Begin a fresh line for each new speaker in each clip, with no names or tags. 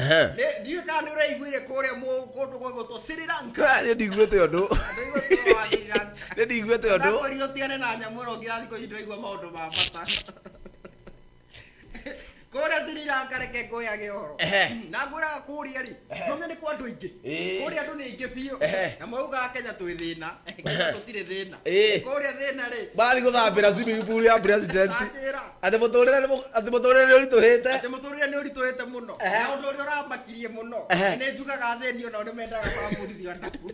Nĩ- Ndiũĩ kana nĩ ũraiguire kũrĩa kũndũ gwĩgũtwo Sri Lanka.
Nĩ ndiguĩte ũndũ.
Ndũiguĩte wa Sri Lanka.
Nĩ ndiguĩte ũndũ.
Ndakwĩrire ũtigane na nyamũ ĩno nginya thikũ ici ndĩraigua maũndũ ma bata. Kũrĩa Sri Lanka reke ngũyage ũhoro. Na ngwĩraga kũrĩa rĩ, nome nĩ kwa andũ aingĩ. Kũrĩa andũ nĩ aingĩ biũ. Na maugaga Kenya twĩ thĩna. Kenya tũtirĩ thĩna. Kũrĩa thĩna rĩ.
Marathiĩ gũthambĩra swimming pool ya president.
Anjĩra.
Atĩ mũtũrĩre nĩ ũritũhĩte.
Atĩ mũtũrĩre nĩ ũritũhĩte mũno. Na ũndũ ũrĩa ũramakirie mũno. Nĩ njugaga athĩni onao nĩ mendaga mabundithio adabu.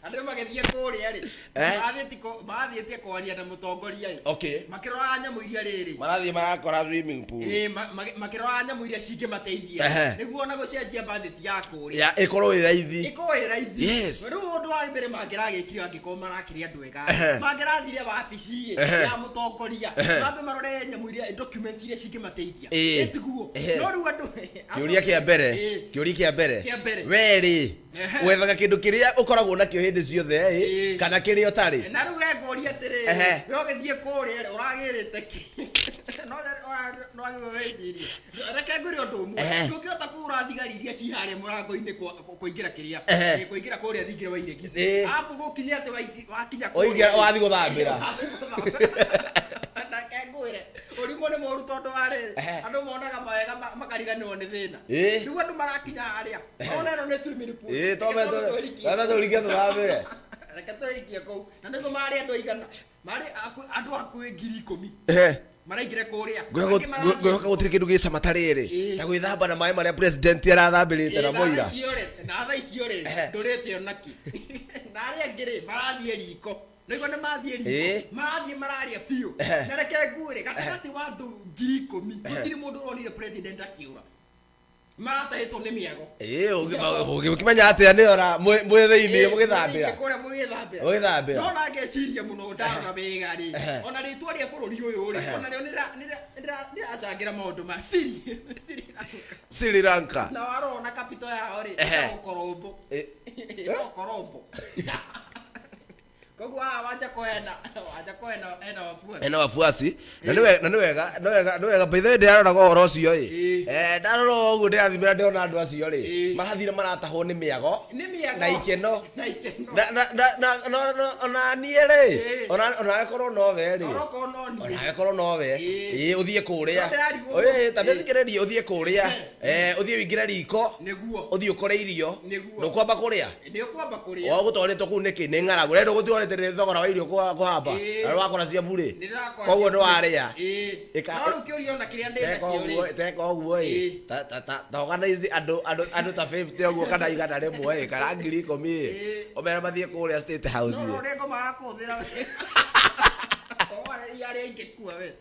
Andũ magĩthiĩ kũrĩa rĩ, mathiĩte kwaria na mũtongoria ĩ. Makĩroraga nyamũ iria rĩrĩ.
Marathiĩ marakora swimming pool.
Ĩ, makĩroraga nyamũ iria cingĩmateithia. Nĩguo ona gũcenjia budget ya kũrĩa.
Ya ĩkorwo ĩ raithi.
Ĩkorwo ĩ raithi. Rĩu ũndũ wa mbere mangĩragĩkire angĩkorwo marakĩrĩ andũ ega. Mangĩrathire wabici ĩ, ya mũtongoria. Mambe marore nyamũ iria document iria cingĩmateithia. Ĩ tiguo? No rĩu andũ
Kĩũria kĩa mbere, kĩũria kĩa mbere.
Kĩa mbere.
We rĩ, wethaga kĩndũ kĩrĩa ũkoragwo nakĩo hĩndĩ ciothe ĩ, kana kĩrĩa ũtarĩ?
Na rĩu we ngũria atĩrĩrĩ, we ũgĩthiĩ kũrĩa rĩ, ũragĩrĩte kĩ? No no wagĩrĩirwo wĩcirie. Reke ngwĩre ũndũ ũmwe. Ndũngĩhota kũhũra thigari iria ci harĩa mũrango-inĩ kũingĩra kĩrĩa. Kũingĩra kũrĩa thingira wa iregi. Arabu gũkinye atĩ wakinya kũrĩa.
Waingĩra wathiĩ gũthambĩra.
Reke ngwĩre, ũrimũ nĩ mũru tondũ wa rĩrĩ, andũ monaga mawega makariganĩrwo nĩ thĩna. Rĩu andũ marakinya harĩa, mona ĩno nĩ swimming pool.
Ĩĩ,
Reke twambe twĩrikie.
Twambe tũrikie tũthambĩre.
Reke twĩrikie kũu. Na nĩguo marĩ andũ aigana? Marĩ andũ hakuhĩ 10,000. Maraingĩra kũrĩa. Angĩ marathiĩ
Ngwĩhoka gũtirĩ kĩndũ gĩ cama ta rĩrĩ ta gwĩthamba na maĩ marĩa president arathambĩrĩte na
Ĩĩ,
mũira.
na thaa icio rĩ, ndũrĩte onakĩ. Na arĩa angĩ rĩ, marathiĩ riko. Nĩguo nĩ mathiĩ riko. Marathiĩ mararĩa biũ. Na reke ngwĩre, gatagatĩ wa andũ 10,000, gũtirĩ mũndũ ũronire president akĩũra. Maratahĩtwo nĩ mĩago.
Ĩĩ, ũngĩkĩmenya atĩa nĩ ora mwĩ thĩinĩ mũgĩthambĩra.
Kũrĩa mũgĩthambĩra.
Mũgĩthambĩra.
No na ngeciria mũno ndarora wega rĩ, ona rĩtwa rĩa bũrũri ũyũ rĩ, ona rĩo nĩracangĩra maũndũ ma Sri Sri Lanka.
Sri Lanka.
Na warora ona capital yao rĩ, ĩtagwo Colombo. Ĩtagwo Colombo. Koguo haha Wanjakũ Wanjakũ ena wafuasi.
Ena wafuasi. Na nĩ wega, na nĩ wega, nĩ wega, nĩ wega. By the way ndĩraroraga ũhoro ũcio ĩ. Ndarora ũguo ndĩrathimĩra ndĩrona andũ acio rĩ, marathire maratahwo nĩ mĩago.
Nĩ mĩago.
Na ikeno.
Na ikeno.
Na na na na na na ona niĩ rĩ, ona onawe korwo nowe rĩ.
Onokorwo no niĩ.
Onawe korwo nowe. Ĩĩ ũthiĩ kũrĩa.
No ndĩrarigwo.
Ĩĩ ta thikĩrĩria ũthiĩ kũrĩa. Ũthiĩ ũingĩre riko.
Nĩguo.
Ũthiĩ ũkore irio.
Nĩguo.
Ndũkwamba kũrĩa.
Nĩ ũkwamba kũrĩa.
Wa gũtwarĩtwo kũu nĩkĩ? Nĩ ng'aragu. Rĩu ndũgũtwarĩte nĩ thogora wa irio kũhamba. Na wakora cia burĩ.
Nĩ ndĩrakora
Koguo
cia
nĩ warĩa.
Ĩĩ.
Ĩka-
No rĩu kĩũria ona kĩrĩa ndĩ
Teka
nakĩo
ũguo
rĩ.
teka ũguo ĩ. Ta ta ta ta organize andũ andũ andũ ta 50 ũguo kana 100 ĩ kana 10,000 ĩ. Ũmere mathiĩ kũrĩa State House
No
ĩ.
ũrĩa ngomaga kũhũthĩra we. Owarĩria arĩa ingĩkua we.